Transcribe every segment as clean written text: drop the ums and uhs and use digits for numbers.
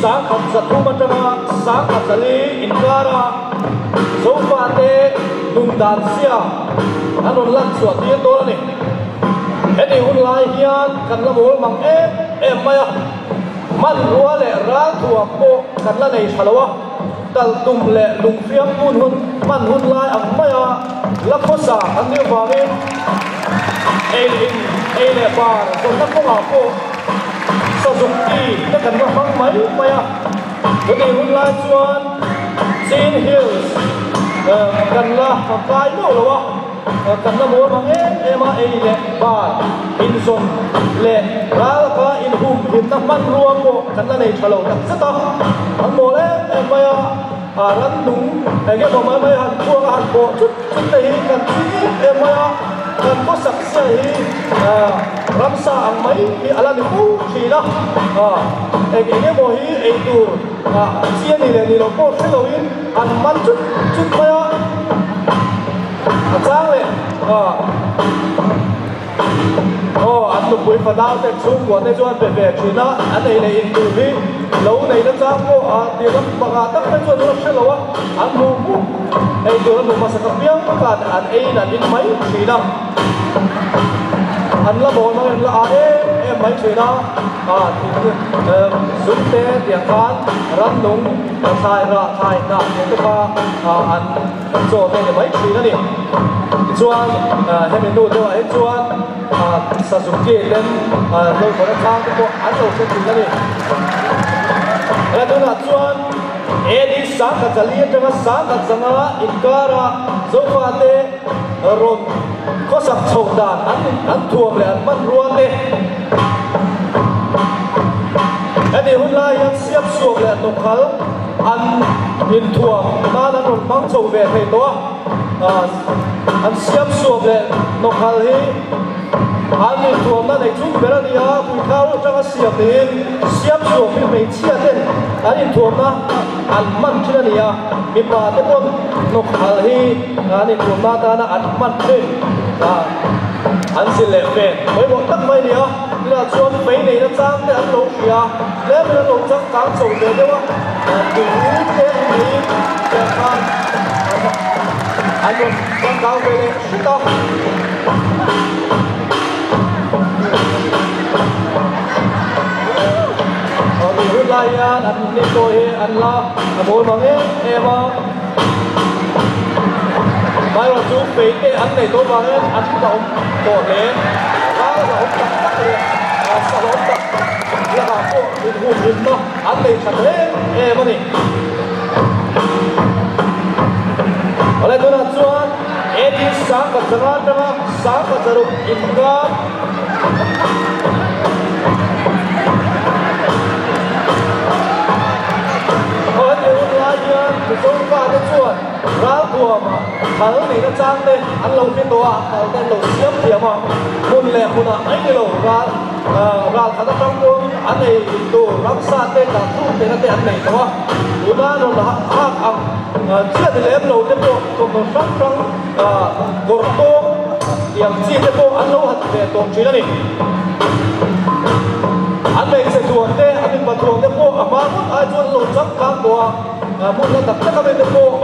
1300 atanga 1400 inkara Zofate nun dan zia an rawn lan chhuah tir dawn a ni. Heti hun lai hian kan la mawl mang em em mai a, hmanrua leh ralthuam pawh kan la nei tha lo a, talh tum leh lungfiam hmun hun hman hun lai ang maia la khawsa kan nih avangin ei leh in, ei leh bar zawmna kawngah pawh sazuk ti te kan va hmang mai mai a. Chutih hun lai chuan Chin Hills kan la kai meuh lo a. Kan la mawl mang em em a, ei leh bar inzawm leh ral ka inhum himna hmanrua pawh kan la nei tha lo tak zet a. An mawl em em mai a, a rannung eng emaw mai mai han khuang a han bawh chut chut te hi kan thi em em mai a, kan khawsak zia hi ramsa ang mai hi a la ni fo thin a. Eng eng emaw hi ei tur chi a ni leh ni lo pawh hre loin an man chut chut mai a. A chang leh aw an nupui fanau te chhungkua te chuan pe ve thin a, an ei leh in tur hi lo nei na chang pawh a ti ram panga tak te chuan an hre lo a, an hmu hmu ei tur an hmu hmasa ka piang khan an ei in an in mai thin a, an la mawl mang in la a em em mai thin a, thing zum te tiang khan rannung thlai rah thlai hnah tiang te kha an. Chaw te ni mai thin a ni. Tichuan hemi hnu deuhah hi chuan Suzuki ten Hlawhhlawh atang te pawh an lo hre thin a ni. He tunah chuan AD 1400 atanga 1400 inkara Zofate rawn khawsak chhoh dan an thuam leh an hmanrua te heti hun lai hian siamsuak leh hnawkhal An inthuam nan an rawn hmang chho ve thei tawh a, an siam suam leh nawkhal hi an inthuamna nei chung ber a ni a, puithau atanga siam niin siam suam hi hmeichhia ten an inthuamna an hman thin a ni a, mipa te pawn nawkhal hi an inthuamna atana an hman thin a, an zil leh ven pawimawh tak mai a ni a, tunah chuan fei neihna chang te an lo hria a. Tlem in an lo changkang chho ve deuh a, tuihu te an neiin tiang khan an rawn changkang ve leh hret a. Tih hun lai hian an ni pawh hi an la a mawl mang em em a, amaherawhchu chu fei te an neih tawh vangin an hlauhawm tawh hle, ral hlauhawm tak tak leh sa hlauhawm tak tak. Lakah pawh inhumhimna an nei tha hle em a ni. Awle tunah chuan AD 1500 atanga 1600 inkar Aw heti hun lai hian Mizo fate chuan ralthuama thal neihna chang te an lo hre tawh a, thal te an lo siam thiam a, hmun leh hmunah mai ni lo ral Ral khat atang pawn an ei tur ramsa te kah thluk tehna te an nei tawh a, tuna rawn hak ang chiah ni lem lo te pawh thawmhnaw hrang hrang kawr tawng tiang chi te pawh an lo hat ve tawh thin a ni. An hmeichhe thuam te, an mipa thuam te pawh a hma ngawt ai chuan an lo changkang tawh a, hmun la tak tak ami te pawh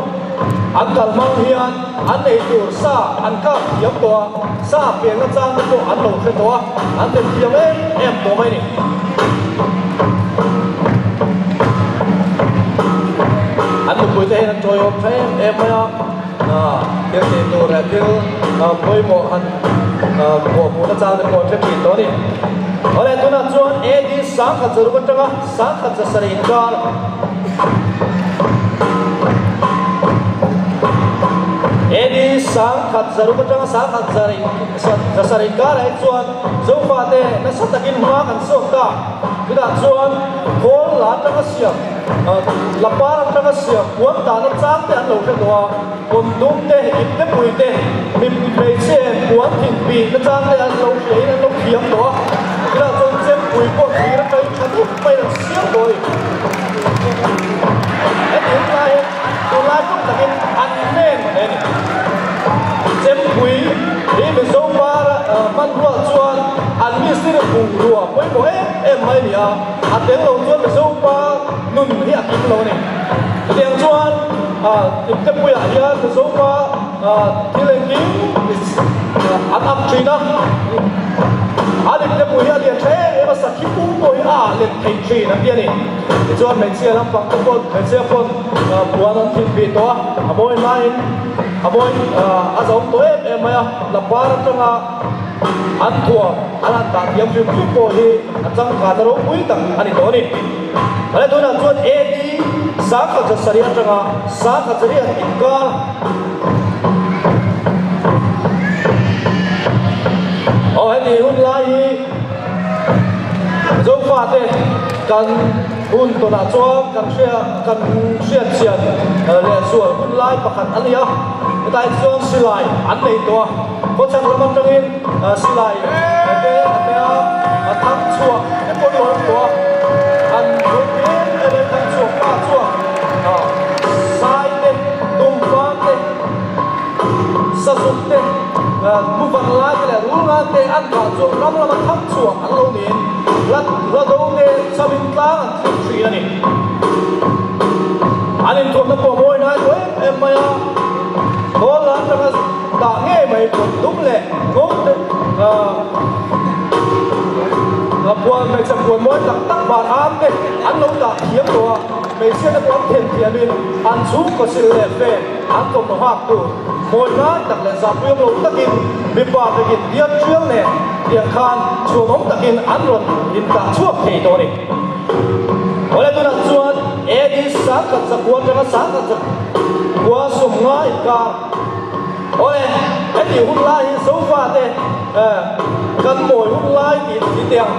an kal hmang hian an ei tur sa an kap thiam tawh a, sa peng nachang te pawh an lo hre tawh a, an dem thiam em em tawh mai a ni. An nupui te hian an tawiawm tha em em mai a, thil tih tur leh thil pawimawh han kawhhmuh nachang te pawh an hre thin tawh a ni. Awle tunah chuan AD 1600 atanga 1700 inkar. AD 1600 atanga 1700 inkar ah hi chuan Zofate nasa takin hma kan sawk ta. Chutah chuan khawl la atanga siam, lapar atanga siam puan dahna chang te an lo hre tawh a, kawndum te, ipte pui te, hmeichhe puan thinpih na chang te an lo hria in an lo thiam tawh a. Chutah chuan chempui pawh thir atangin tha deuh maiin an siam tawh a ni. Heti hun lai hian tunlai tum takin an nem hle a ni. Chempui hi Mizo par hmanruah chuan an mistiri bungrua pawimawh em em mai a ni a, a tel lo chuan Mizo pa nun. nun hi a kim lo a ni. Chutiang chuan Iptepuiah hian Mizopa thil engkim an ak thin a, an Iptepui hi a lian tha em em a, sakhi pum pawh hi a ah let theih thin an ti a ni. Tichuan hmeichhia lampang te pawn hmeichhia pawn puan an thin bih tawh a, a mawi laiin a mawi a zauh tawh em em mai a, lapar atanga an thuam an han dah thiam hrim hrim pawh hi a changkanna ropui tak a ni tawh a ni. Mahse tunah chuan AD 1700 atanga 1800 inkar aw heti hun lai hi Zofate kan hun tawnah chuan kan hria kan hriat chian leh zual hun lai pakhat a ni a, hetah hi chuan silai an nei tawh a, khawchhak lam atangin silai te a tea a thang chhuah te pawh hi a awm tawh a, an hlawm em em a, thang chhuak pa chuan sai te, tumfang te, sazuk te, muvan lai te leh rul ngan te an kah chuan ram lama thang chhuak an lo niin hla hla do te chauhin tlang an thleng thin a ni. An inthuamna pawh mawi nai tawh em em mai a, kawl lam atanga dah ngei mai kawt dum leh ngo te puan hmeichhe puan mawi tak tak van am te an lo dah thiam tawh a, hmeichhia te pawh an then thiamin an chhungkaw sil leh fen an thawmhnaw nghak tur mawi ngai tak leh zahpui awm lo takin mipa vekin diam tial nen tiang khan chhuanawm takin an rawn intah chhuak thei tawh a ni. Awle tunah chuan AD 1100 atanga 1190 inkar Awle heti hun lai hi Zofa te kan mawi hun lai tih ti teh ang,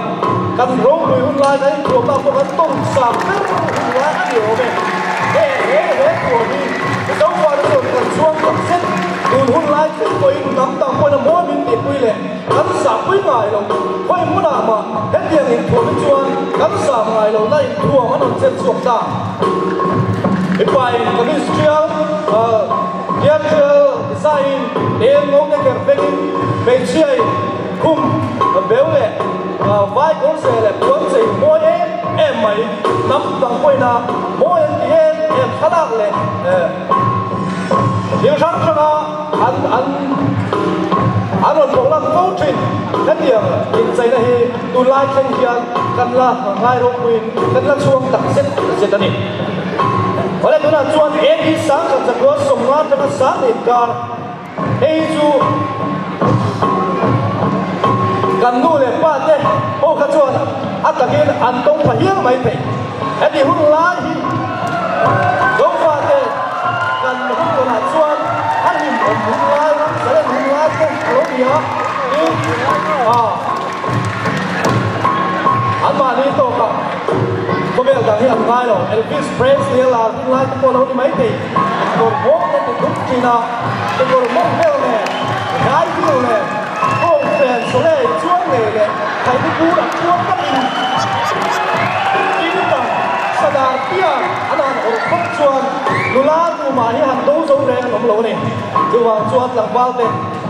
kan ropui hun lai kan inthuamna pawh kan tawng sang ber hun lai a ni awm e. He he he thuam hi Zofa te chuan kan chhuang tak zet, tun hun lai thleng pawhin hnam dang pawhin a mawi min tihpui leh kan zahpui ngai lo. Khawi hmunah mah hetiang inthuam hi chuan kan zah ngai lo na inthuam an rawn chet chhuak ta. Mipain kamis tial Theatrical design in eng ngo te ker vengin hmeichhiain khum beu leh vai kawr ze leh puan chei mawi em em mai hnam dang pawhin a mawi an ti em em thlalak leh thil hrang hranga an an an rawn bawk lang fo thin. Hetiang incheina hi tunlai thleng hian kan la ngai ropuiin kan la chhuang tak zet zet a ni. Awle tunah chuan AD 1150 atanga sang inkar hei hi chu kan nu leh pa te ho kha chuan a takin an tawng pha hial mai thei. Heti hun lai hi Zofa te kan hun tawnah chuan a hlim awm hun lai ram zalen hun lai te a lo ni a, tin anmahni tawkah Khawvel dang hi an ngai lo. Elvis Presley a lar hun lai te pawh lo ni mai thei. Kawr mawng te ti dup thin a, kekawr mawng vel nen, gai vil nen, kawng fen sawlei chuang ngei leh thainu bur a puang takin tingtang sadar pian an han awrh phawt chuan nula tumah hi han do zo reng an awm lo a ni. Chuvang chuan tlangval te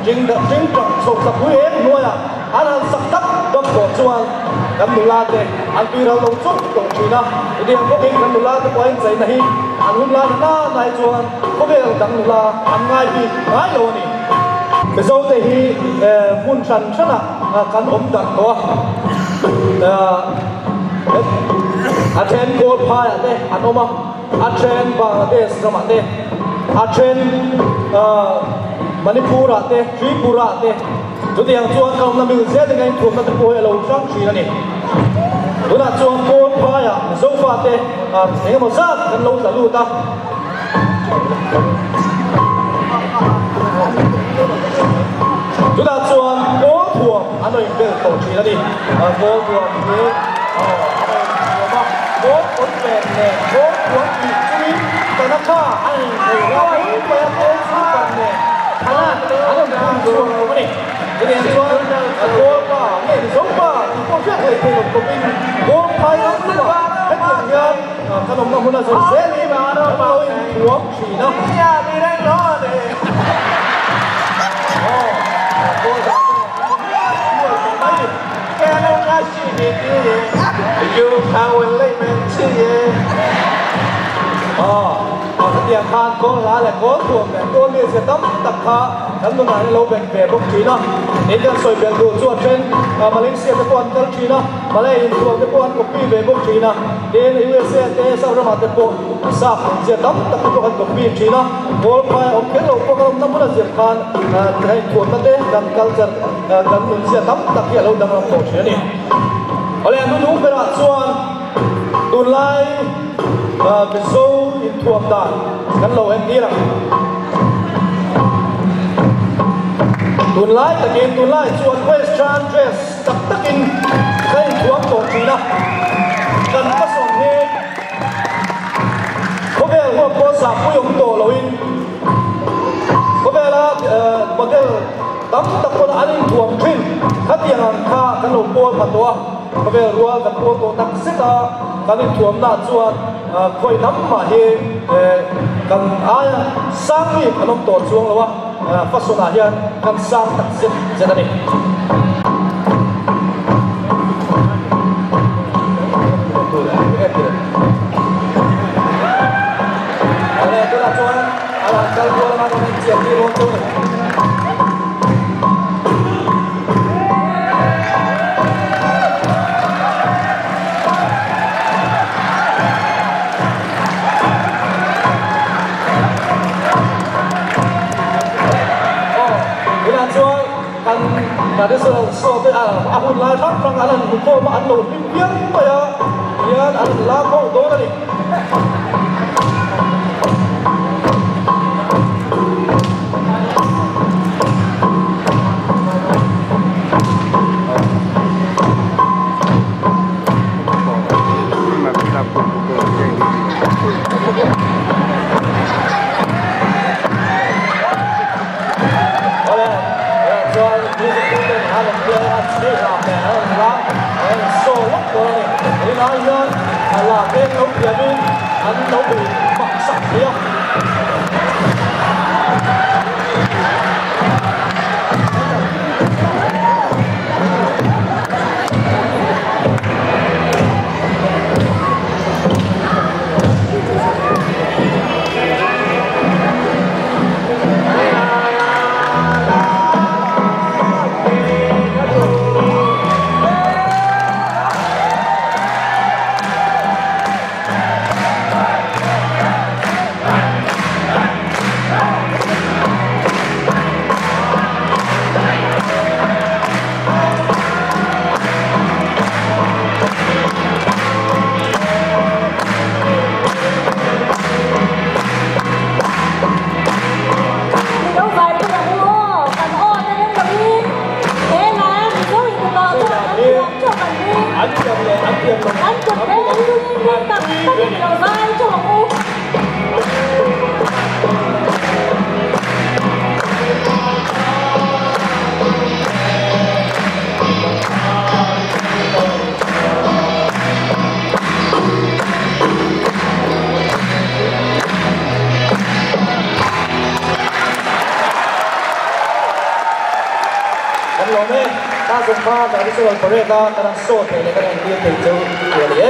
tingtang chho thlapui eng hnuaiah An han sak dap dap tawh chuan kan nula te an tui ral lo chawk tawh thin a, hetiang bawkin kan nula te pawh a incheina hi an hun lai na nana hi chuan khawvel dang nula an ngai bik ngai lo a ni. Mizo te hi hmun hran hranah kan awm darh tawh a, a then Kawlphaiah te an awm a, a then Bangladesh ramah te, a then Manipur-ah te, Tripura-ah te, Chutiang chuan ka awmna mil zel eng a inthuamna te pawh hi a lo hrang thin a ni. Tunah chuan Kawl phaiah Zofa te eng emaw zat kan lo tla lut a. Tunah chuan Kawl thuam an rawn inbel tawh thin a ni. Kawl thuam hi an rawn inthuam a, Kawl pawn ven nen Kawl thuam tih chungin Tanakha an inthei lai mai a, Kawl super nen. Thlalak an rawn phun chhuak tawh a ni. Chutiang chuan a Kawl pa nge Mizo pa tih pawh hriat theih thei lo khawpin Kawl phai ram lamah hetiang hian kan awmna hmun a zawr zelin kan lo inthuam thin a. Kawl dah te an nuai tawh mai a ni. Khatiang khan kawl hla leh kawl thuam leh kawl mizia tam tak kha kan nunah hian lo bet ve bawk thin a. Tin kan sawi belh duh chu a then Malaysia te pawh an kal thin a, Malay inthuam te pawh an copy ve bawk thin a. Tin USA te South ramah te pawh sap nunzia tam tak te pawh kan copy thin a. Kawl phai a awm kher lo pawh kan awmna hmun a zir khan hei inthuamna te kan culture kan nunzia tam tak hi a lo danglam tawh thin a ni. Awle a hnunung berah chuan tunlai Mizo inthuam dan kan lo entir ang. Tunlai takin tunlai chuan western dress tak takin kan inthuam tawh thin a, kan hmasawn hi khawvel huap pawh zahpui awm tawh loin khawvela model tam tak pawn an inthuam thin khatiang ang kha kan lo pawl pha tawh a. Khawvel rual kan pawl tawh tak zet a, kan inthuamna chuan khawi hnam mah hi kan aia sang bik an awm tawh chuang lo a, fashion ah hian kan sang tak zet zet a ni. Tunah chuan a han kal kual anga rawn inchian tir dawn chu a ni. Tunah chuan kan traditional show te a hun lai hrang hrang an han hmu khawm a, an lo hlim viau mai a, hian an han lam ho dawn a ni. Awle, chuan music tuten an rawn play a, stage ah leh an rawn lam, an rawn show lawk dawn a ni. Tunah hian la peng lo thiamin an lo bei mak sak thei a. Mizo vai pawh ang u aw, kan aw te reng lovin he hla Mizo inkutah chuan kan thiam teuh kan ring. An thiam leh an thiam lo. An kut reng chungin ring tak takin ilo zai teuh ang u. Kan lawm e, ta zawng kha traditional parade a kan han show thei leh kan entir thei cheu tih a ni e.